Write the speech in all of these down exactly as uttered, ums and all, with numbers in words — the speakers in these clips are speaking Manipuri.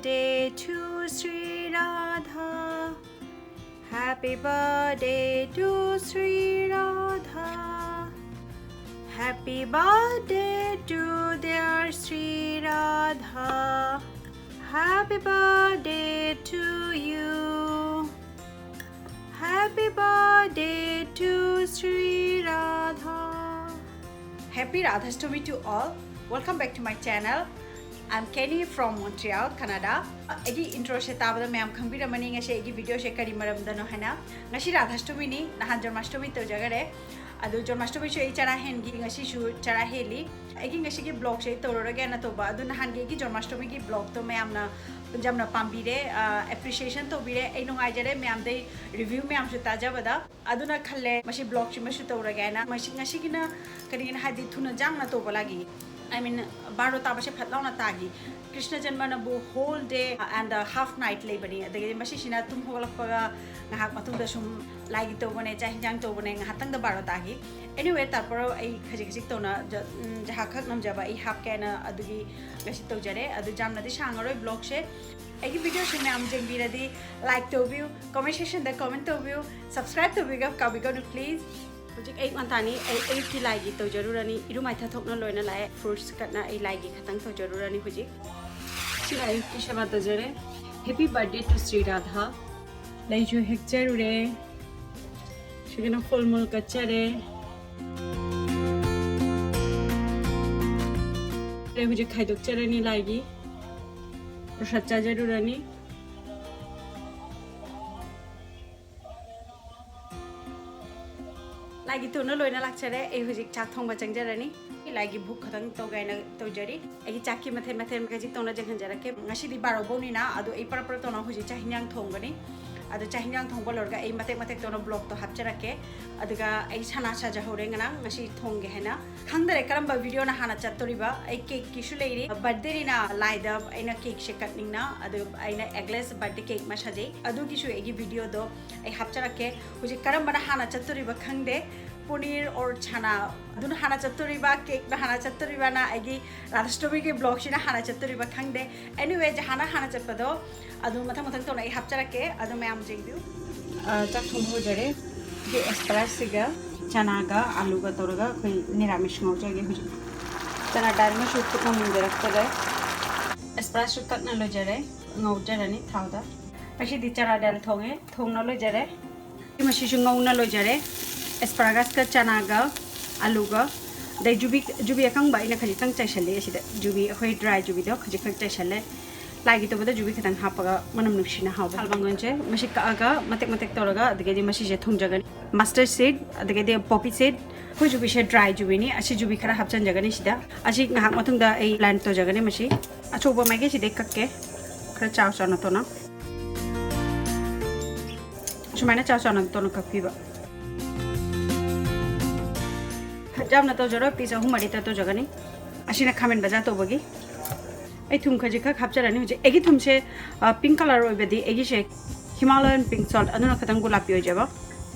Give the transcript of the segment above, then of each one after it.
Day to Sri Radha. Happy birthday to Sri Radha. Happy birthday to dear Sri Radha. Happy birthday to you. Happy birthday to Sri Radha. Happy Radhashtami to all. Welcome back to my channel. I'm Kenny from Montreal, Canada. ꯑꯩꯒꯤ intro ꯁꯦ ꯇꯥꯕꯗ ꯃꯌꯥꯝ ꯈꯪꯕꯤꯔꯝꯃꯅꯤ ꯉꯁꯤ ꯑꯩꯒꯤ video ꯁꯦ ꯀꯔꯤ ꯃꯔꯝꯗꯅꯣ ꯍꯥꯏꯅ꯫ ꯉꯁꯤ ꯔꯥꯙꯥꯁ꯭ꯇꯃꯤꯅꯤ, ꯅꯍꯥꯟ ꯖꯟꯃꯥꯁ꯭ꯇꯃꯤ ꯇꯧꯖꯈꯔꯦ꯫ ꯑꯗꯨ ꯖꯟꯃꯥꯁ꯭ꯇꯃꯤꯁꯨ ꯑꯩ ꯆꯔꯥ ꯍꯦꯟꯈꯤ, ꯉꯁꯤꯁꯨ ꯆꯔꯥ ꯍꯦꯜꯂꯤ꯫ ꯑꯩꯒꯤ ꯉꯁꯤꯒꯤ vlog ꯁꯦ ꯑꯩ ꯇꯧꯔꯔꯣꯏꯒꯦꯅ ꯇꯧꯕ, ꯑꯗꯨ ꯅꯍꯥꯟꯒꯤ ꯑꯩꯒꯤ ꯖꯟꯃꯥꯁ꯭ꯇꯃꯤꯒꯤ vlog ꯇꯣ ꯃꯌꯥꯝꯅ ꯌꯥꯝꯅ ꯄꯥꯝꯕꯤꯔꯦ, ꯑ, appreciation ꯇꯧꯕꯤꯔꯦ꯫ ꯑꯩ ꯅꯨꯡꯉꯥꯏꯖꯔꯦ, ꯃꯌꯥꯝꯗꯩ review ꯃꯌꯥꯝꯁꯨ ꯇꯥꯖꯕꯗ꯫ ꯑꯗꯨꯅ ꯈꯜꯂꯦ ꯃꯁꯤ vlog ꯁꯤꯃꯁꯨ ꯇꯧꯔꯒꯦ ꯍꯥꯏꯅ꯫ ꯃꯁꯤ, ꯉꯁꯤꯒꯤꯅ ꯀꯔꯤꯒꯤꯅ ꯍꯥꯏꯗꯤ ꯊꯨꯅ ꯖꯥꯡꯅ ꯇꯧꯕ ꯂꯥꯒꯤ, I mean, ꯕꯥꯔꯣ ꯇꯥꯕꯁꯦ ꯐꯠ ꯂꯥꯎꯅ ꯇꯥꯈꯤ꯫ Krishna ꯖꯟꯃꯅꯕꯨ whole day and half night ꯂꯩꯕꯅꯤ꯫ ꯑꯗꯒꯤꯗꯤ ꯃꯁꯤꯁꯤꯅ ꯇꯨꯝ ꯍꯧꯒꯠꯂꯛꯄꯒ ꯉꯥꯏꯍꯥꯛ ꯃꯇꯨꯡꯗ ꯁꯨꯝ ꯂꯥꯏꯒꯤ ꯇꯧꯕꯅꯦ, ꯆꯥꯛ ꯍꯤꯟꯖꯥꯡ ꯇꯧꯕꯅꯦ, ꯉꯥꯏꯍꯥꯛꯇꯪꯗ ꯕꯥꯔꯣ ꯇꯥꯈꯤ꯫ Anyway, ꯇꯥꯔꯄꯔ ꯑꯩ ꯈꯖꯤꯛ ꯈꯖꯤꯛ ꯇꯧꯅ ꯖ-, ꯎꯝ, ꯖꯍꯥ ꯈꯛ ꯅꯝꯖꯕ ꯑꯩ ꯍꯥꯞꯀꯦꯅ ꯑꯗꯨꯒꯤ ꯉꯁꯤ ꯇꯧꯖꯔꯦ꯫ ꯑꯗꯨ ꯌꯥꯝꯅꯗꯤ ꯁꯥꯡꯉꯔꯣꯏ vlog ꯁꯦ꯫ ꯑꯩꯒꯤ video ꯁꯦ ꯃꯌꯥꯝ ꯌꯦꯡꯕꯤꯔꯗꯤ like ꯇꯧꯕꯤꯌꯨ, comment section ꯗ comment ꯇꯧꯕꯤꯌꯨ, subscribe ꯇꯧꯕꯤꯒ-, ꯀꯥꯎꯕꯤꯒꯅꯨ please꯫ ꯍꯧꯖꯤꯛ ꯑꯌꯨꯛ ꯉꯟꯇꯥꯅꯤ, ꯑꯩ ꯑꯌꯨꯛꯀꯤ ꯂꯥꯏꯒꯤ ꯇꯧꯖꯔꯨꯔꯅꯤ꯫ ꯏꯔꯨ ꯃꯥꯏꯊ ꯊꯣꯛꯅ ꯂꯣꯏꯅ ꯂꯥꯛꯑꯦ꯫ Fruits cut ꯅ ꯑꯩ ꯂꯥꯏꯒꯤ ꯈꯇꯪ ꯇꯧꯖꯔꯨꯔꯅꯤ ꯍꯧꯖꯤꯛ꯫ ꯁꯤꯅ ꯑꯌꯨꯛꯀꯤ ꯁꯦꯕꯥ ꯇꯧꯖꯔꯦ꯫ Happy birthday to Sri Radha꯫ ꯂꯩꯁꯨ ꯍꯦꯛꯆꯔꯨꯔꯦ꯫ ꯁꯤꯒꯤꯅ ꯐꯨꯜ ꯃꯨꯜ ꯀꯠꯆꯔꯦ꯫ ꯑꯩ ꯍꯧꯖꯤꯛ ꯈꯥꯏꯗꯣꯛꯆꯔꯅꯤ ꯂꯥꯏꯒꯤ꯫ ꯄ꯭ꯔꯁꯥꯗ ꯆꯥꯖꯔꯨꯔꯅꯤ꯫ ꯂꯥꯏꯒꯤ ꯇꯧꯅ ꯂꯣꯏꯅ ꯂꯥꯛꯆꯔꯦ꯫ ꯑꯩ ꯍꯧꯖꯤꯛ ꯆꯥꯛ ꯊꯣꯡꯕ ꯆꯪꯖꯔꯅꯤ꯫ ꯂꯥꯏꯒꯤ ꯚꯣꯛ ꯈꯛꯇꯪ ꯇꯧꯒꯦ ꯍꯥꯏꯅ ꯇꯧꯖꯔꯤ꯫ ꯑꯩꯒꯤ ꯆꯥꯛꯀꯤ ꯃꯊꯦꯜ ꯃꯊꯦꯜ ꯈꯖꯤꯛ ꯇꯧꯅ ꯌꯦꯡꯍꯟꯖꯔꯛꯀꯦ꯫ ꯉꯁꯤꯗꯤ ꯕꯥꯔꯣ ꯐꯥꯎꯅꯤꯅ, ꯑꯗꯣ ꯑꯩ ꯄꯔꯞ ꯄꯔꯞ ꯇꯧꯅ ꯍꯧꯖꯤꯛ ꯆꯥꯛ ꯍꯤꯟꯖꯥꯡ ꯊꯣꯡꯒꯅꯤ꯫ ꯑꯗꯣ ꯆꯥꯛ ꯍꯤꯟꯖꯥꯡ ꯊꯣꯡꯕ ꯂꯣꯏꯔꯒ ꯑꯩ ꯃꯇꯦꯛ ꯃꯇꯦꯛ ꯇꯧꯅ vlog ꯇꯣ ꯍꯥꯞꯆꯔꯛꯀꯦ꯫ ꯑꯗꯨꯒ ꯑꯩ ꯁꯅꯥ ꯁꯥꯖꯍꯧꯔꯦ ꯉꯔꯥꯡ, ꯉꯁꯤ ꯊꯣꯡꯒꯦ ꯍꯥꯏꯅ꯫ ꯈꯪꯗꯔꯦ ꯀꯔꯝꯕ video ꯅ ꯍꯥꯟꯅ ꯆꯠꯇꯣꯔꯤꯕ꯫ ꯑꯩ cake ꯀꯤꯁꯨ ꯂꯩꯔꯤ꯫ Birthday ꯅꯤꯅ ꯂꯥꯏꯗ ꯑꯩꯅ cake ꯁꯦ cut ꯅꯤꯡꯅ, ꯑꯗꯨ ꯑꯩꯅ eggless birthday cake ꯑꯃ ꯁꯥꯖꯩ꯫ ꯑꯗꯨꯒꯤꯁꯨ ꯑꯩꯒꯤ video ꯗꯣ ꯑꯩ ꯍꯥꯞꯆꯔꯛꯀꯦ꯫ ꯍꯧꯖꯤꯛ ꯀꯔꯝꯕꯅ ꯍꯥꯟꯅ ꯆꯠꯇꯣꯔꯤꯕ ꯈꯪꯗꯦ꯫ Paneer or chana ꯑꯗꯨꯅ ꯍꯥꯟꯅ ꯆꯠꯇꯣꯔꯤꯕ, cakeꯅ ꯍꯥꯟꯅ ꯆꯠꯇꯣꯔꯤꯕꯅ ꯑꯩꯒꯤ ꯔꯥꯙꯥꯁ꯭ꯇꯣꯃꯤꯒꯤ vlogꯁꯤꯅ ꯍꯥꯟꯅ ꯆꯠꯇꯣꯔꯤꯕ ꯈꯪꯗꯦ꯫ Anyway, ꯖꯍꯥꯟꯅ ꯍꯥꯟꯅ ꯆꯠꯄꯗꯣ ꯑꯗꯨ ꯃꯊꯪ ꯃꯊꯪ ꯇꯧꯅ ꯑꯩ ꯍꯥꯞꯆꯔꯛꯀꯦ꯫ ꯑꯗꯨ ꯃꯌꯥꯝ ꯌꯦꯡꯕꯤꯌꯨ꯫ ꯑ, ꯆꯥꯛ ꯊꯣꯡꯕ ꯍꯧꯖꯔꯦ꯫ ꯁꯤ asparagus ꯁꯤꯒ ꯆꯅꯥꯒ ꯑꯂꯨꯒ ꯇꯧꯔꯒ ꯑꯩꯈꯣꯏ ꯅꯤꯔꯥꯃꯤꯁ ꯉꯧꯖꯒꯦ ꯍꯧꯖꯤꯛ꯫ ꯆꯅꯥ ꯗꯥꯜ ꯑꯃꯁꯨ ꯐꯨꯠꯅ ꯃꯨꯟꯖꯔꯛꯇꯔꯦ꯫ Asparagus ꯁꯨ ꯀꯛꯅ ꯂꯣꯏꯖꯔꯦ꯫ ꯉꯧꯖꯔꯅꯤ ꯊꯥꯎꯗ꯫ ꯉꯁꯤꯗꯤ ꯆꯅꯥ ꯗꯥꯜ ꯊꯣꯡꯉꯦ, ꯊꯣꯡꯅ ꯂꯣꯏꯖꯔꯦ꯫ ꯃꯁꯤꯁꯨ ꯉꯧꯅ ꯂꯣꯏꯖꯔꯦ꯫ Asparagusꯀ ꯆꯅꯥꯒ ꯑꯂꯨꯒ ꯑꯗꯩ ꯖꯨꯕꯤ, ꯖꯨꯕꯤ ꯑꯀꯪꯕ ꯑꯩꯅ ꯈꯖꯤꯛꯇꯪ ꯆꯥꯏꯁꯜꯂꯦ ꯑꯁꯤꯗ꯫ ꯖꯨꯕꯤ ꯑꯩꯈꯣꯏ dry ꯖꯨꯕꯤꯗꯣ ꯈꯖꯤꯛꯈꯛ ꯆꯥꯏꯁꯜꯂꯦ꯫ ꯂꯥꯏꯒꯤ ꯇꯧꯕꯗ ꯖꯨꯕꯤ ꯈꯤꯇꯪ ꯍꯥꯞꯄꯒ ꯃꯅꯝ ꯅꯨꯡꯁꯤꯅ ꯍꯥꯎꯕ ꯊꯥꯎ ꯃꯪꯒꯟꯁꯦ ꯃꯁꯤ ꯀꯛꯑꯒ ꯃꯇꯦꯛ ꯃꯇꯦꯛ ꯇꯧꯔꯒ ꯑꯗꯒꯤꯗꯤ ꯃꯁꯤꯁꯦ ꯊꯣꯡꯖꯒꯅꯤ꯫ Mustard seed ꯑꯗꯒꯤꯗꯤ poppy seed, ꯑꯩꯈꯣꯏ ꯖꯨꯕꯤꯁꯦ dry ꯖꯨꯕꯤꯅꯤ꯫ ꯑꯁꯤ ꯖꯨꯕꯤ ꯈꯔ ꯍꯥꯞꯆꯟꯖꯒꯅꯤ ꯁꯤꯗ꯫ ꯑꯁꯤ ꯉꯥꯏꯍꯥꯛ ꯃꯇꯨꯡꯗ ꯑꯩ blend ꯇꯧꯖꯒꯅꯤ꯫ ꯃꯁꯤ ꯑꯆꯧꯕ ꯃꯥꯏꯀꯩꯁꯤꯗꯩ ꯀꯛꯀꯦ, ꯈꯔ ꯆꯥꯎ ꯆꯥꯎꯅ ꯇꯧꯅ꯫ ꯁꯨꯃꯥꯏꯅ ꯆꯥꯎ ꯆꯥꯎꯅ ꯇꯧꯅ ꯀꯛꯄꯤꯕ꯫ ꯌꯥꯝꯅ ꯇꯧꯖꯔꯣꯏ, piece ꯑꯍꯨꯝ ꯃꯔꯤꯇ ꯇꯧꯖꯒꯅꯤ꯫ ꯑꯁꯤꯅ ꯈꯥꯃꯦꯟ ꯕꯖꯥꯔ ꯇꯧꯕꯒꯤ꯫ ꯑꯩ ꯊꯨꯝ ꯈꯖꯤꯛꯈꯛ ꯍꯥꯞꯆꯔꯅꯤ ꯍꯧꯖꯤꯛ꯫ ꯑꯩꯒꯤ ꯊꯨꯝꯁꯦ, ꯑ, pink colour ꯑꯣꯏꯕꯗꯤ ꯑꯩꯒꯤꯁꯦ Himalayan pink salt, ꯑꯗꯨꯅ ꯈꯤꯇꯪ ꯒꯨꯂꯥꯄꯤ ꯑꯣꯏꯖꯕ꯫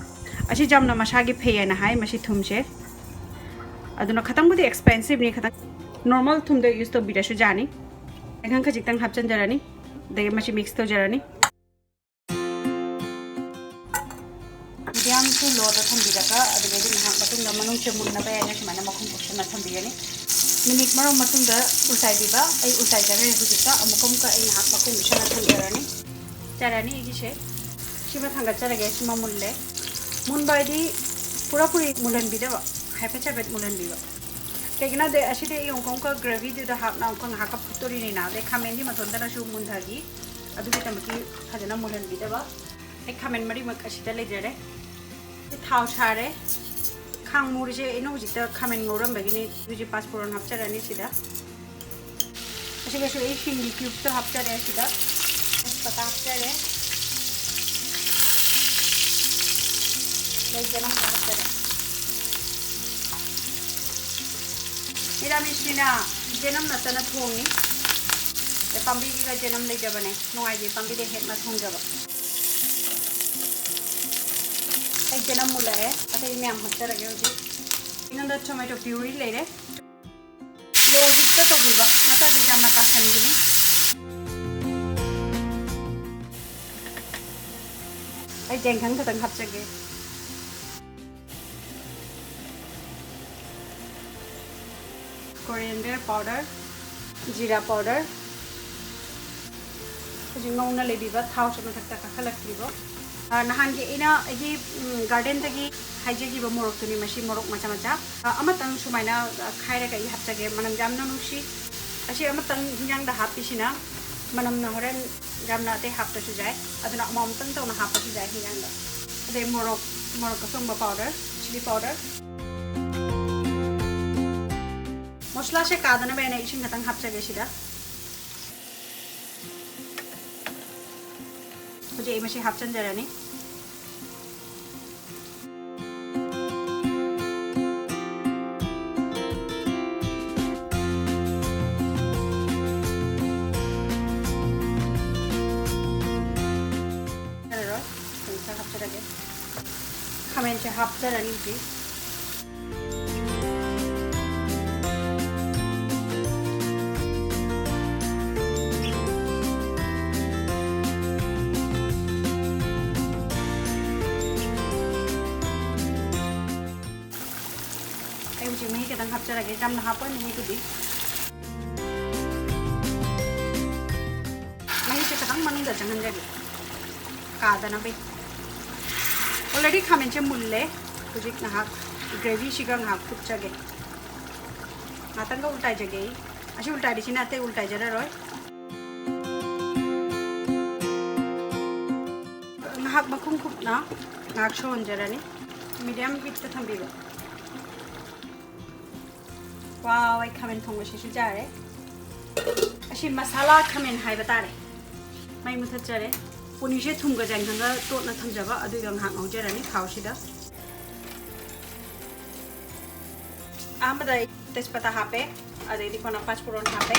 ꯑꯁꯤ ꯌꯥꯝꯅ ꯃꯁꯥꯒꯤ ꯐꯩ ꯍꯥꯏꯅ ꯍꯥꯏ ꯃꯁꯤ ꯊꯨꯝꯁꯦ꯫ ꯑꯗꯨꯅ ꯈꯤꯇꯪꯕꯨꯗꯤ expensiveꯅꯤ, ꯈꯤꯇꯪ normal ꯊꯨꯝꯗꯣ use ꯇꯧꯕꯤꯔꯁꯨ ꯌꯥꯅꯤ꯫ ꯇꯤꯜꯍꯧ ꯈꯖꯤꯛꯇꯪ ꯍꯥꯞꯆꯤꯟꯖꯔꯅꯤ꯫ ꯑꯗꯒꯤ ꯃꯁꯤ mix ꯇꯧꯖꯔꯅꯤ꯫ Medium to lowꯗ ꯊꯝꯕꯤꯔꯒ ꯑꯗꯨꯗꯒꯤꯗꯤ ꯉꯥꯏꯍꯥꯛ ꯃꯇꯨꯡꯗ ꯃꯅꯨꯡꯁꯦ ꯃꯨꯟꯅꯕ ꯌꯥꯏꯅ ꯁꯨꯃꯥꯏꯅ ꯃꯈꯨꯝ ꯀꯨꯞꯁꯟꯅ ꯊꯝꯕꯤꯒꯅꯤ꯫ Minute ꯃꯔꯨꯝ ꯃꯇꯨꯡꯗ ꯎꯜꯇꯥꯏꯕꯤꯕ꯫ ꯑꯩ ꯎꯜꯇꯥꯏꯖꯔꯦ ꯍꯧꯖꯤꯛꯇ꯫ ꯑꯃꯨꯛꯀ ꯑꯃꯨꯛꯀ ꯑꯩ ꯉꯥꯏꯍꯥꯛ ꯃꯈꯨꯝ ꯀꯨꯞꯁꯟꯅ ꯊꯝꯖꯔꯅꯤ꯫ ꯆꯥꯔꯅꯤ ꯑꯩꯒꯤꯁꯦ꯫ ꯁꯤꯃ ꯊꯥꯡꯒꯠꯆꯔꯒꯦ꯫ ꯁꯤꯃ ꯃꯨꯜꯂꯦ꯫ ꯃꯨꯟꯕ ꯍꯥꯏꯗꯤ ꯄꯨꯔꯥ ꯄꯨꯔꯤ ꯃꯨꯜꯍꯟꯕꯤꯗꯕ, ꯍꯥꯏꯐꯦꯠ ꯍꯥꯏꯐꯦꯠ ꯃꯨꯜꯍꯟꯕꯤꯕ꯫ ꯀꯩꯒꯤꯅꯣꯗꯤ ꯑꯁꯤꯗꯤ ꯑꯩ ꯑꯃꯨꯛꯀ ꯑꯃꯨꯛꯀ gravyꯗꯨꯗ ꯍꯥꯞꯅ ꯑꯃꯨꯛꯀ ꯉꯥꯏꯍꯥꯛꯀ ꯐꯨꯠꯇꯣꯔꯤꯅꯤꯅ, ꯑꯗꯩ ꯈꯥꯃꯦꯟꯗꯤ ꯃꯇꯣꯟꯗꯅꯁꯨ ꯃꯨꯟꯊꯈꯤ꯫ ꯑꯗꯨꯒꯤꯗꯃꯛꯀꯤ ꯐꯖꯅ ꯃꯨꯜꯍꯟꯕꯤꯗꯕ꯫ ꯑꯩ ꯈꯥꯃꯦꯟ ꯃꯔꯤꯃꯛ ꯑꯁꯤꯗ ꯂꯩꯖꯔꯦ꯫ ꯊꯥꯎ ꯁꯥꯔꯦ꯫ ꯈꯥꯡ ꯃꯨꯔꯤꯁꯦ ꯑꯩꯅ ꯍꯧꯖꯤꯛꯇ ꯈꯥꯃꯦꯟ ꯉꯧꯔꯝꯕꯒꯤꯅꯤ꯫ ꯍꯧꯖꯤꯛ ꯄꯥꯁꯄꯣꯔꯟ ꯍꯥꯞꯆꯔꯅꯤ ꯁꯤꯗ꯫ ꯑꯁꯤꯒꯁꯨ ꯑꯩ ꯍꯤꯡꯒꯤ cubeꯇꯣ ꯍꯥꯞꯆꯔꯦ ꯁꯤꯗ꯫ ꯇꯦꯖꯄꯇꯥ ꯍꯥꯞꯆꯔꯦ꯫ ꯑꯗꯩ ꯆꯅꯝ ꯍꯥꯞꯆꯔꯦ꯫ ꯃꯤꯔꯥꯃꯤꯁꯅꯤꯅ ꯆꯦꯅꯝ ꯅꯠꯇꯅ ꯊꯣꯡꯉꯤ꯫ ꯑꯗ ꯄꯥꯝꯕꯤꯒꯤꯒ ꯆꯦꯅꯝ ꯂꯩꯖꯕꯅꯦ꯫ ꯅꯨꯡꯉꯥꯏꯇꯦ ꯄꯥꯝꯕꯤꯗ ꯍꯦꯛꯅ ꯊꯣꯡꯖꯕ꯫ ꯑꯩ ꯆꯦꯅꯝ ꯃꯨꯜꯂꯛꯑꯦ꯫ ꯑꯇꯩ ꯃꯌꯥꯝ ꯍꯥꯞꯆꯔꯒꯦ ꯍꯧꯖꯤꯛ꯫ ꯑꯩꯉꯣꯟꯗ tomato puree ꯂꯩꯔꯦ꯫ Low heatꯇ ꯇꯧꯕꯤꯕ, ꯅꯠꯇ꯭ꯔꯗꯤ ꯌꯥꯝꯅ ꯀꯥꯁꯟꯒꯅꯤ꯫ ꯑꯩ ꯆꯦꯡꯈꯪ ꯈꯛꯇꯪ ꯍꯥꯞꯆꯒꯦ꯫ Coriander powder, ꯖꯤꯔꯥ powder, ꯍꯧꯖꯤꯛ ꯉꯧꯅ ꯂꯩꯕꯤꯕ ꯊꯥꯎꯁꯨ ꯃꯊꯛꯇ ꯀꯥꯈꯠꯂꯛꯇ꯭ꯔꯤꯕꯣ꯫ ꯑ, ꯅꯍꯥꯟꯒꯤ ꯑꯩꯅ ꯑꯩꯒꯤ, ꯎꯝ, gardenꯗꯒꯤ ꯍꯥꯏꯖꯈꯤꯕ ꯃꯣꯔꯣꯛꯇꯨꯅꯤ, ꯃꯁꯤ ꯃꯣꯔꯣꯛ ꯃꯆꯥ ꯃꯆꯥ꯫ ꯑ, ꯑꯃꯇꯪ ꯁꯨꯃꯥꯏꯅ, ꯑ, ꯈꯥꯏꯔꯒ ꯑꯩ ꯍꯥꯞꯆꯒꯦ, ꯃꯅꯝ ꯌꯥꯝꯅ ꯅꯨꯡꯁꯤ꯫ ꯑꯁꯤ ꯑꯃꯇꯪ ꯍꯤꯟꯖꯥꯡꯗ ꯍꯥꯞꯄꯤꯁꯤꯅ ꯃꯅꯝꯅ ꯍꯣꯔꯦꯟ ꯌꯥꯝꯅ ꯑꯇꯩ ꯍꯥꯞꯇ꯭ꯔꯁꯨ ꯌꯥꯏ, ꯑꯗꯨꯅ ꯑꯃꯃꯝꯇꯪ ꯇꯧꯅ ꯍꯥꯞꯄꯁꯨ ꯌꯥꯏ ꯍꯤꯟꯖꯥꯡꯗ꯫ ꯑꯗꯩ ꯃꯣꯔꯣꯛ, ꯃꯣꯔꯣꯛ ꯑꯁꯨꯡꯕ powder, chilli powder꯫ ꯃꯁꯂꯥꯁꯦ ꯀꯥꯗꯅꯕ ꯑꯩꯅ ꯏꯁꯤꯡ ꯈꯛꯇꯪ ꯍꯥꯞꯆꯒꯦ ꯁꯤꯗ꯫ ꯍꯧꯖꯤꯛ ꯑꯩ ꯃꯁꯤ ꯍꯥꯞꯆꯤꯟꯖꯔꯅꯤ꯫ ꯌꯥꯔꯔꯣꯏ꯫ ꯈꯔ ꯍꯥꯞꯆꯔꯒꯦ꯫ ꯈꯥꯃꯦꯟꯁꯦ ꯍꯥꯞꯆꯔꯅꯤ ꯍꯧꯖꯤꯛ꯫ ꯑꯩ ꯍꯧꯖꯤꯛ ꯃꯍꯤ ꯈꯤꯇꯪ ꯍꯥꯞꯆꯔꯒꯦ, ꯌꯥꯝꯅ ꯍꯥꯞꯄꯣꯏ ꯃꯍꯤꯗꯨꯗꯤ꯫ ꯃꯍꯤꯁꯦ ꯈꯤꯇꯪ ꯃꯅꯨꯡꯗ ꯆꯪꯍꯟꯖꯒꯦ, ꯀꯥꯗꯅꯕ꯫ Already ꯈꯥꯃꯦꯟꯁꯦ ꯃꯨꯜꯂꯦ꯫ ꯍꯧꯖꯤꯛ ꯉꯥꯏꯍꯥꯛ gravyꯁꯤꯒ ꯉꯥꯏꯍꯥꯛ ꯐꯨꯠꯆꯒꯦ꯫ ꯉꯥꯛꯇꯪꯒ ꯎꯜꯇꯥꯏꯖꯒꯦ ꯑꯩ꯫ ꯑꯁꯤ ꯎꯜꯇꯥꯏꯔꯤꯁꯤꯅ ꯑꯇꯩ ꯎꯜꯇꯥꯏꯖꯔꯔꯣꯏ꯫ ꯉꯥꯏꯍꯥꯛ ꯃꯈꯨꯝ ꯀꯨꯞꯅ ꯉꯥꯏꯍꯥꯛ ꯁꯧꯍꯟꯖꯔꯅꯤ꯫ Medium heatꯇ ꯊꯝꯕꯤꯕ꯫ Wow, ꯑꯩ ꯈꯥꯃꯦꯟ ꯊꯣꯡꯕꯁꯤꯁꯨ ꯌꯥꯔꯦ꯫ ꯑꯁꯤ ꯃꯁꯥꯂꯥ ꯈꯥꯃꯦꯟ ꯍꯥꯏꯕ ꯇꯥꯔꯦ꯫ ꯃꯩ ꯃꯨꯊꯠꯆꯔꯦ꯫ ꯄꯣꯅꯤꯁꯦ ꯊꯨꯝꯒ ꯆꯥꯏꯈꯪꯒ ꯇꯣꯠꯅ ꯊꯝꯖꯕ, ꯑꯗꯨꯏꯒ ꯉꯥꯏꯍꯥꯛ ꯉꯧꯖꯔꯅꯤ ꯊꯥꯎꯁꯤꯗ꯫ ꯑꯍꯥꯟꯕꯗ ꯑꯩ ꯇꯦꯖꯄꯇꯥ ꯍꯥꯞꯄꯦ, ꯑꯗꯩꯗꯤ ꯀꯣꯟꯅ ꯄꯥꯆ ꯐꯣꯔꯟ ꯍꯥꯞꯄꯦ꯫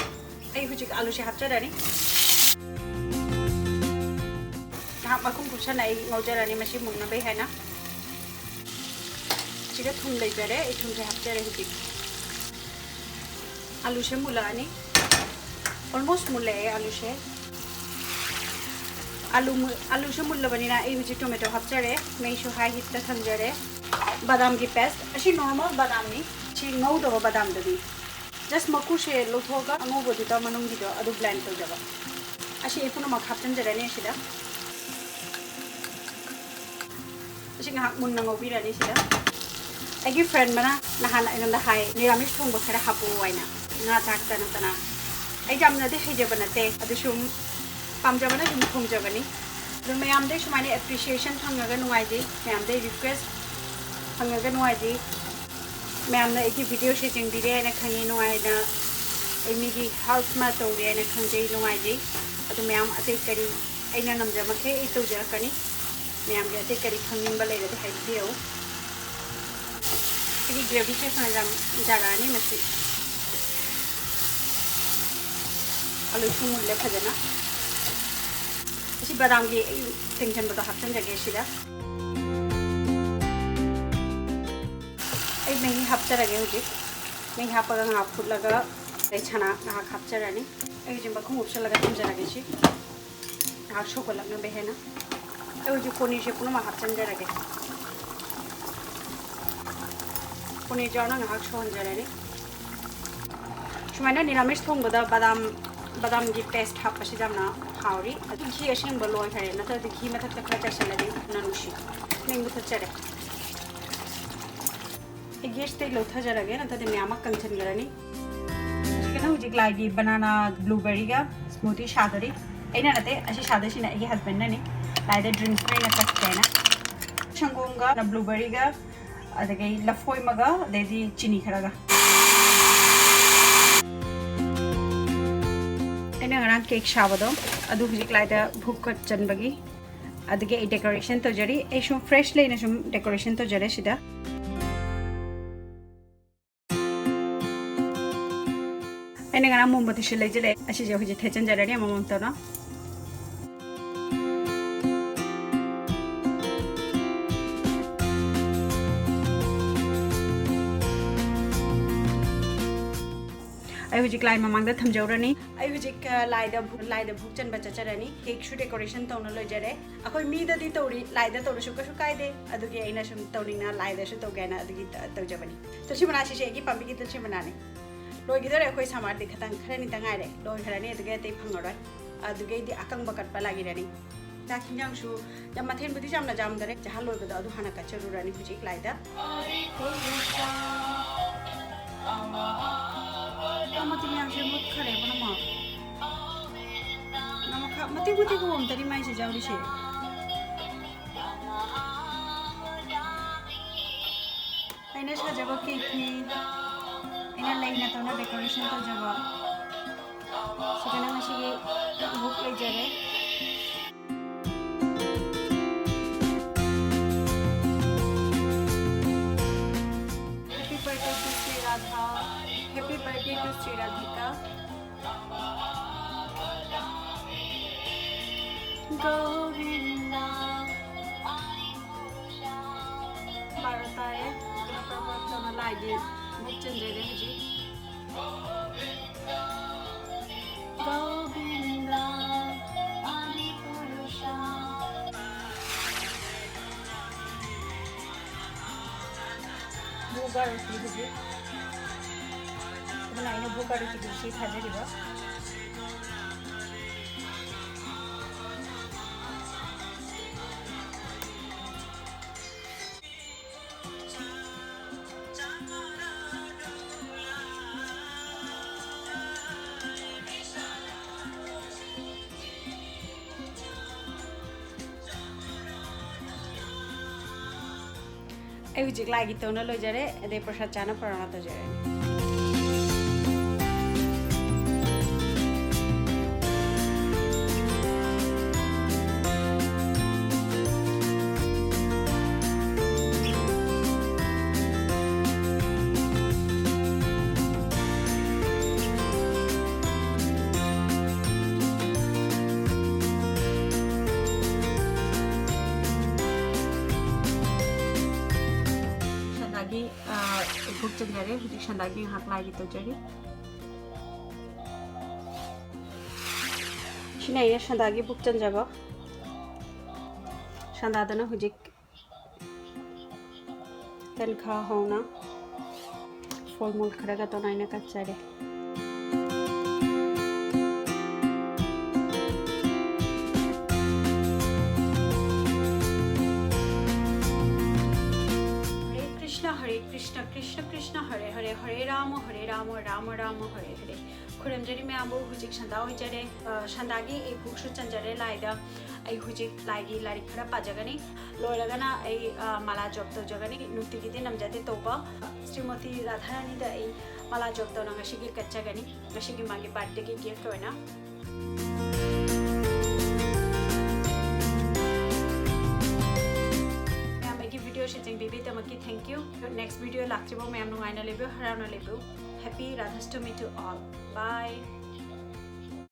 ꯑꯩ ꯍꯧꯖꯤꯛ ꯑꯂꯨꯁꯦ ꯍꯥꯞꯆꯔꯅꯤ꯫ ꯉꯥꯏꯍꯥꯛ ꯃꯈꯨꯝ ꯀꯨꯞꯁꯟꯅ ꯑꯩ ꯉꯧꯖꯔꯅꯤ ꯃꯁꯤ ꯃꯨꯟꯅꯕꯩ ꯍꯥꯏꯅ꯫ ꯁꯤꯗ ꯊꯨꯝ ꯂꯩꯖꯔꯦ, ꯑꯩ ꯊꯨꯝꯁꯦ ꯍꯥꯞꯆꯔꯦ ꯍꯧꯖꯤꯛ꯫ ꯑꯂꯨꯁꯦ ꯃꯨꯜꯂꯛꯑꯅꯤ, almost ꯃꯨꯜꯂꯛꯑꯦ ꯑꯂꯨꯁꯦ꯫ ꯑꯂꯨ ꯃꯨ-, ꯑꯂꯨꯁꯨ ꯃꯨꯜꯂꯕꯅꯤꯅ ꯑꯩ ꯍꯧꯖꯤꯛ tomato ꯍꯥꯞꯆꯔꯦ, ꯃꯩꯁꯨ high heatꯇ ꯊꯝꯖꯔꯦ꯫ ꯕꯗꯥꯝꯒꯤ paste, ꯑꯁꯤ normal ꯕꯗꯥꯝꯅꯤ, ꯁꯤ ꯉꯧꯗꯕ ꯕꯗꯥꯝꯗꯨꯅꯤ꯫ Just ꯃꯀꯨꯁꯦ ꯂꯧꯊꯣꯛꯑꯒ ꯑꯉꯧꯕꯗꯨꯗ ꯃꯅꯨꯡꯒꯤꯗꯣ ꯑꯗꯨ blend ꯇꯧꯖꯕ꯫ ꯑꯁꯤ ꯑꯩ ꯄꯨꯝꯅꯃꯛ ꯍꯥꯞꯆꯤꯟꯖꯔꯅꯤ ꯑꯁꯤꯗ꯫ ꯑꯁꯤ ꯉꯥꯏꯍꯥꯛ ꯃꯨꯟꯅ ꯉꯧꯕꯤꯔꯅꯤ ꯁꯤꯗ꯫ ꯑꯩꯒꯤ friend ꯑꯃꯅ ꯅꯍꯥꯟ ꯑꯩꯉꯣꯟꯗ ꯍꯥꯏ, "ꯅꯤꯔꯥꯃꯤꯁ ꯊꯣꯡꯕ ꯈꯔ ꯍꯥꯞꯄꯛꯑꯣ" ꯍꯥꯏꯅ, ꯉꯥ ꯆꯥꯛꯇ ꯅꯠꯇꯅ꯫ ꯑꯩ ꯌꯥꯝꯅꯗꯤ ꯍꯩꯖꯕ ꯅꯠꯇꯦ, ꯑꯗꯨ ꯁꯨꯝ ꯄꯥꯝꯖꯕꯅ ꯁꯨꯝ ꯊꯣꯡꯖꯕꯅꯤ꯫ ꯑꯗꯨ ꯃꯌꯥꯝꯗꯩ ꯁꯨꯃꯥꯏꯅ appreciation ꯐꯪꯉꯒ ꯅꯨꯡꯉꯥꯏꯖꯩ, ꯃꯌꯥꯝꯗꯩ request ꯐꯪꯉꯒ ꯅꯨꯡꯉꯥꯏꯖꯩ꯫ ꯃꯌꯥꯝꯅ ꯑꯩꯒꯤ videoꯁꯦ ꯌꯦꯡꯕꯤꯔꯦ ꯍꯥꯏꯅ ꯈꯪꯉꯤ, ꯅꯨꯡꯉꯥꯏꯅ ꯑꯩ ꯃꯤꯒꯤ help ꯑꯃ ꯇꯧꯔꯦ ꯍꯥꯏꯅ ꯈꯪꯖꯩ, ꯅꯨꯡꯉꯥꯏꯖꯩ꯫ ꯑꯗꯨ ꯃꯌꯥꯝ ꯑꯇꯩ ꯀꯔꯤ ꯑꯩꯅ ꯉꯝꯖꯕ ꯃꯈꯩ ꯑꯩ ꯇꯧꯖꯔꯛꯀꯅꯤ꯫ ꯃꯌꯥꯝꯒꯤ ꯑꯇꯩ ꯀꯔꯤ ꯈꯪꯅꯤꯡꯕ ꯂꯩꯔꯗꯤ ꯍꯥꯏꯕꯤꯔꯛꯎ꯫ ꯑꯩꯒꯤ gravyꯁꯦ ꯐꯅ ꯌꯥꯝ ꯌꯥꯔꯛꯑꯅꯤ ꯃꯁꯤ꯫ ꯑꯂꯨꯁꯨ ꯃꯨꯜꯂꯦ ꯐꯖꯅ꯫ ꯑꯁꯤ ꯕꯗꯥꯝꯒꯤ ꯑꯩ ꯇꯤꯡꯁꯤꯟꯕꯗꯣ ꯍꯥꯞꯆꯤꯟꯖꯒꯦ ꯁꯤꯗ꯫ ꯑꯩ ꯃꯍꯤ ꯍꯥꯞꯆꯔꯒꯦ ꯍꯧꯖꯤꯛ꯫ ꯃꯍꯤ ꯍꯥꯞꯄꯒ ꯉꯥꯏꯍꯥꯛ ꯐꯨꯠꯂꯒ ꯑꯩ ꯆꯅꯥ ꯉꯥꯏꯍꯥꯛ ꯍꯥꯞꯆꯔꯅꯤ꯫ ꯑꯩ ꯍꯧꯖꯤꯛ ꯃꯈꯨꯝ ꯀꯨꯞꯁꯜꯂꯒ ꯊꯝꯖꯔꯒꯦ ꯁꯤ꯫ ꯉꯥꯏꯍꯥꯛ ꯁꯧꯒꯠꯂꯛꯅꯕ ꯍꯦꯟꯅ꯫ ꯑꯩ ꯍꯧꯖꯤꯛ ꯄꯣꯅꯤꯔꯁꯦ ꯄꯨꯝꯅꯃꯛ ꯍꯥꯞꯆꯤꯟꯖꯔꯒꯦ꯫ ꯄꯣꯅꯤꯔ ꯌꯥꯎꯅ ꯉꯥꯏꯍꯥꯛ ꯁꯧꯍꯟꯖꯔꯅꯤ꯫ ꯁꯨꯃꯥꯏꯅ ꯅꯤꯔꯥꯃꯤꯁ ꯊꯣꯡꯕꯗ ꯕꯗꯥꯝ, ꯕꯗꯥꯝꯒꯤ paste ꯍꯥꯞꯄꯁꯤ ꯌꯥꯝꯅ ꯍꯥꯎꯔꯤ꯫ ꯑꯗꯨ ꯘꯤ ꯑꯁꯦꯡꯕ ꯂꯣꯏꯈꯔꯦ, ꯅꯠꯇ꯭ꯔꯗꯤ ꯘꯤ ꯃꯊꯛꯇ ꯈꯔ ꯆꯥꯏꯁꯤꯜꯂꯗꯤ ꯃꯅꯝ ꯅꯨꯡꯁꯤ꯫ ꯃꯩ ꯃꯨꯊꯠꯆꯔꯦ꯫ ꯑꯩ gasꯇꯩ ꯂꯧꯊꯖꯔꯒꯦ, ꯅꯠꯇ꯭ꯔꯗꯤ ꯃꯌꯥꯝ ꯑꯃ ꯀꯪꯁꯤꯟꯈ꯭ꯔꯅꯤ꯫ ꯍꯧꯖꯤꯛꯀꯤꯅ ꯍꯧꯖꯤꯛ ꯂꯥꯏꯒꯤ banana blueberryꯒ smoothie ꯁꯥꯗꯣꯔꯤ꯫ ꯑꯩꯅ ꯅꯠꯇꯦ, ꯑꯁꯤ ꯁꯥꯗꯣꯏꯁꯤꯅ ꯑꯩꯒꯤ husbandꯅꯅꯤ꯫ ꯂꯥꯏꯗ drinksꯅ ꯑꯩꯅ ꯀꯠꯀꯦꯅ꯫ ꯁꯪꯒꯣꯝꯒ blueberryꯒ ꯑꯗꯒꯤ ꯂꯐꯣꯏ ꯑꯃꯒ, ꯑꯗꯩꯗꯤ ꯆꯤꯅꯤ ꯈꯔꯒ꯫ ꯑꯩꯅ ꯉꯔꯥꯡ cake ꯁꯥꯕꯗꯣ, ꯑꯗꯨ ꯍꯧꯖꯤꯛ ꯂꯥꯏꯗ ꯙꯨꯞ ꯀꯠꯆꯟꯕꯒꯤ꯫ ꯑꯗꯒꯤ ꯑꯩ decoration ꯇꯧꯖꯔꯤ꯫ ꯑꯩ ꯁꯨꯝ fresh ꯂꯩꯅ ꯁꯨꯝ decoration ꯇꯧꯖꯔꯦ ꯁꯤꯗ꯫ ꯑꯩꯅ ꯉꯔꯥꯡ ꯃꯣꯝꯕꯇꯤꯁꯨ ꯂꯩꯖꯔꯛꯑꯦ꯫ ꯑꯁꯤꯁꯦ ꯍꯧꯖꯤꯛ ꯊꯦꯠꯆꯟꯖꯔꯅꯤ ꯑꯃꯃꯝꯇꯧꯅ꯫ ꯑꯩ ꯍꯧꯖꯤꯛ ꯂꯥꯏ ꯃꯃꯥꯡꯗ ꯊꯝꯖꯧꯔꯅꯤ꯫ ꯑꯩ ꯍꯧꯖꯤꯛ, ꯑ, ꯂꯥꯏꯗ ꯚꯨ-, ꯂꯥꯏꯗ ꯚꯣꯛ ꯆꯟꯕ ꯆꯠꯆꯔꯅꯤ꯫ Cakeꯁꯨ decoration ꯇꯧꯅ ꯂꯣꯏꯖꯔꯦ꯫ ꯑꯩꯈꯣꯏ ꯃꯤꯗꯗꯤ ꯇꯧꯔꯤ, ꯂꯥꯏꯗ ꯇꯧꯔꯁꯨ ꯀꯩꯁꯨ ꯀꯥꯏꯗꯦ꯫ ꯑꯗꯨꯒꯤ ꯑꯩꯅ ꯁꯨꯝ ꯇꯧꯅꯤꯡꯅ ꯂꯥꯏꯗꯁꯨ ꯇꯧꯒꯦ ꯍꯥꯏꯅ ꯑꯗꯨꯒꯤ ꯇ-, ꯇꯧꯖꯕꯅꯤ꯫ ꯇꯨꯜꯁꯤ ꯃꯅꯥꯁꯤꯁꯦ ꯑꯩꯒꯤ ꯄꯥꯝꯕꯤꯒꯤ ꯇꯨꯜꯁꯤ ꯃꯅꯥꯅꯤ꯫ ꯂꯣꯏꯈꯤꯗꯣꯔꯦ ꯑꯩꯈꯣꯏ summerꯗꯤ, ꯈꯇꯪ ꯈꯔꯅꯤꯇ ꯉꯥꯏꯔꯦ꯫ ꯂꯣꯏꯈ꯭ꯔꯅꯤ, ꯑꯗꯨꯒ ꯑꯇꯩ ꯐꯪꯉꯔꯣꯏ꯫ ꯑꯗꯨꯒꯩꯗꯤ ꯑꯀꯪꯕ ꯀꯠꯄ ꯂꯥꯛꯏꯔꯅꯤ꯫ ꯆꯥꯛ ꯍꯤꯟꯖꯥꯡꯁꯨ ꯌꯥꯝ ꯃꯊꯦꯜꯕꯨꯗꯤ ꯌꯥꯝꯅ ꯌꯥꯝꯗꯔꯦ꯫ ꯆꯥꯍꯜ ꯂꯣꯏꯕꯗꯣ ꯑꯗꯨ ꯍꯥꯟꯅ ꯀꯠꯆꯔꯨꯔꯅꯤ ꯍꯧꯖꯤꯛ ꯂꯥꯏꯗ꯫ ꯃꯇꯤꯛ ꯃꯌꯥꯝꯁꯦ ꯃꯨꯠꯈ꯭ꯔꯦ ꯄꯨꯝꯅꯃꯛ꯫ ꯃꯈꯥ ꯃꯇꯦꯛ ꯃꯇꯦꯛ ꯑꯃꯃꯝꯇꯅꯤ ꯃꯥꯏꯁꯦ ꯌꯥꯎꯔꯤꯁꯦ꯫ ꯑꯩꯅ ꯁꯥꯖꯕ cakeꯅꯤ꯫ ꯑꯩꯅ ꯂꯩꯅ ꯇꯧꯅ decoration ꯇꯧꯖꯕ꯫ ꯁꯤꯗꯅ ꯉꯁꯤꯒꯤ ꯚꯣꯛ ꯂꯩꯖꯔꯦ꯫ Happy birthday to Sri Radha. Happy birthday to Sri Radhika. Govinda. ꯕꯥꯔꯣ ꯇꯥꯔꯦ꯫ ꯑꯗꯨꯅ ꯄ꯭ꯔꯞ ꯄ꯭ꯔꯞ ꯇꯧꯅ ꯂꯥꯏꯒꯤ ꯚꯣꯛ ꯆꯟꯖꯔꯦ ꯍꯧꯖꯤꯛ꯫ Govinda, Adipurusha. ꯚꯣꯛ ꯑꯥꯔꯇꯤ ꯍꯧꯖꯤꯛ꯫ ꯑꯗꯨꯅ ꯑꯩꯅ ꯚꯣꯛ ꯑꯥꯔꯇꯤꯗꯨ ꯁꯤ ꯊꯥꯖꯔꯤꯕ꯫ ꯑꯩ ꯍꯧꯖꯤꯛ ꯂꯥꯏꯒꯤ ꯇꯧꯅ ꯂꯣꯏꯖꯔꯦ, ꯑꯗꯩ ꯄ꯭ꯔꯁꯥꯗ ꯆꯥꯅ ꯄ꯭ꯔꯥꯔꯊꯅꯥ ꯇꯧꯖꯔꯅꯤ꯫ ꯁꯟꯗꯥꯒꯤ, ꯑ, ꯏꯀꯨꯞ ꯆꯟꯖꯔꯦ꯫ ꯍꯧꯖꯤꯛ ꯁꯟꯗꯥꯒꯤ ꯉꯥꯏꯍꯥꯛ ꯂꯥꯏꯒꯤ ꯇꯧꯖꯔꯤ꯫ ꯁꯤꯅ ꯑꯩꯅ ꯁꯟꯗꯥꯒꯤ ꯕꯨꯛ ꯆꯟꯖꯕ꯫ ꯁꯟꯗꯥꯗꯅ ꯍꯧꯖꯤꯛ ꯇꯟꯈꯥ ꯍꯧꯅ ꯐꯣꯜ ꯃꯨꯜ ꯈꯔꯒ ꯇꯣꯅꯥꯏꯅ ꯀꯠꯆꯔꯦ꯫ ꯍꯔꯦ ꯀ꯭ꯔꯤꯁꯅ, ꯍꯔꯦ ꯀ꯭ꯔꯤꯁꯅ, ꯀ꯭ꯔꯤꯁꯅ ꯀ꯭ꯔꯤꯁꯅ, ꯍꯔꯦ ꯍꯔꯦ, ꯍꯔꯦ ꯔꯥꯃ, ꯍꯔꯦ ꯔꯥꯃ, ꯔꯥꯃ ꯔꯥꯃ, ꯍꯔꯦ ꯍꯔꯦ꯫ ꯈꯨꯔꯨꯝꯖꯔꯤ ꯃꯌꯥꯝꯕꯨ꯫ ꯍꯧꯖꯤꯛ ꯁꯟꯗꯥ ꯑꯣꯏꯖꯔꯦ꯫ ꯑ, ꯁꯟꯗꯥꯒꯤ ꯑꯩ ꯕꯨꯛꯁꯨ ꯆꯟꯖꯔꯦ ꯂꯥꯏꯗ꯫ ꯑꯩ ꯍꯧꯖꯤꯛ ꯂꯥꯏꯒꯤ ꯂꯥꯏꯔꯤꯛ ꯈꯔ ꯄꯥꯖꯒꯅꯤ꯫ ꯂꯣꯏꯔꯒꯅ ꯑꯩ, ꯑ, ꯃꯥꯂꯥ ꯖꯣꯞ ꯇꯧꯖꯒꯅꯤ꯫ ꯅꯨꯡꯇꯤꯒꯤꯗꯤ ꯅꯝꯖꯗꯦ ꯇꯧꯕ꯫ ꯁ꯭ꯔꯤꯃꯇꯤ ꯔꯥꯙꯥꯔꯥꯅꯤꯗ ꯑꯩ ꯃꯥꯂꯥ ꯖꯣꯞ ꯇꯧꯅ ꯉꯁꯤꯒꯤ ꯀꯠꯆꯒꯅꯤ꯫ ꯉꯁꯤꯒꯤ ꯃꯥꯒꯤ ꯕꯥꯔꯊꯗꯦꯒꯤ ꯒꯤꯐ ꯑꯣꯏꯅ꯫ ꯃꯌꯥꯝ ꯑꯩꯒꯤ ꯚꯤꯗꯤꯑꯣꯁꯤ ꯌꯦꯡꯕꯤꯕꯒꯤꯗꯃꯛꯀꯤ thank you꯫ Next video ꯂꯥꯛꯇ꯭ꯔꯤꯐꯥꯎ ꯃꯌꯥꯝ ꯅꯨꯡꯉꯥꯏꯅ ꯂꯩꯕꯤꯌꯨ, ꯍꯔꯥꯎꯅ ꯂꯩꯕꯤꯌꯨ꯫ Happy Radhashtami to all. Bye.